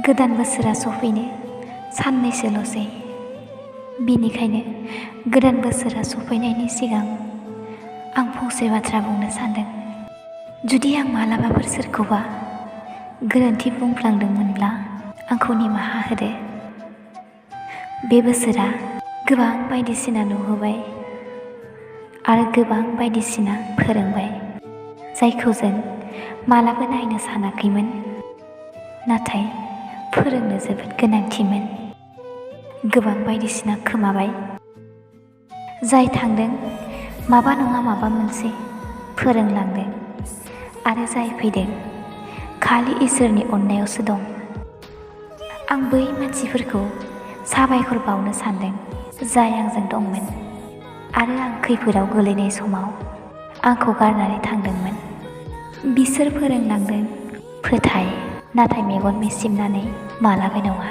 गोदान बोसोरा सफैनो साननैसोल'सै। बिनिखायनो गोदान बोसोरा सफैनायनि सिगां आं फंसे बाथ्रा बुंनो सानदों। जुदि आं मालाबाफोर सोरखौबा गोरोन्थि बुंफ्लांदोंमोनब्ला आंखौ निमाहा होदो। बे बोसोरा गोबां बायदिसिना नुहोबाय आरो गोबां बायदिसिना फोरोंबाय, जायखौ जों मालाबा नायनो सानाखैमोन, नाथाय फोरोंनो जोबोद गोनांथिमोन। गोबां बायदिसिना खोमाबाय, जाय थांदों माबा नङा माबा मोनसे फोरोंलांदों, आरो जाय फैदों खालि इसोरनि अननायावसो दं। आं बै मानसिफोरखौ साबायखर बावनो सानदों, जाय आंजों दंमोन आरो आं खैफोदाव गोलैनाय समाव आंखौ गारनानै थांदोंमोन। बिसोर फोरोंलांदों, फोथाय, नाथाय मेगन मेसेबनानै मालाबा नङा।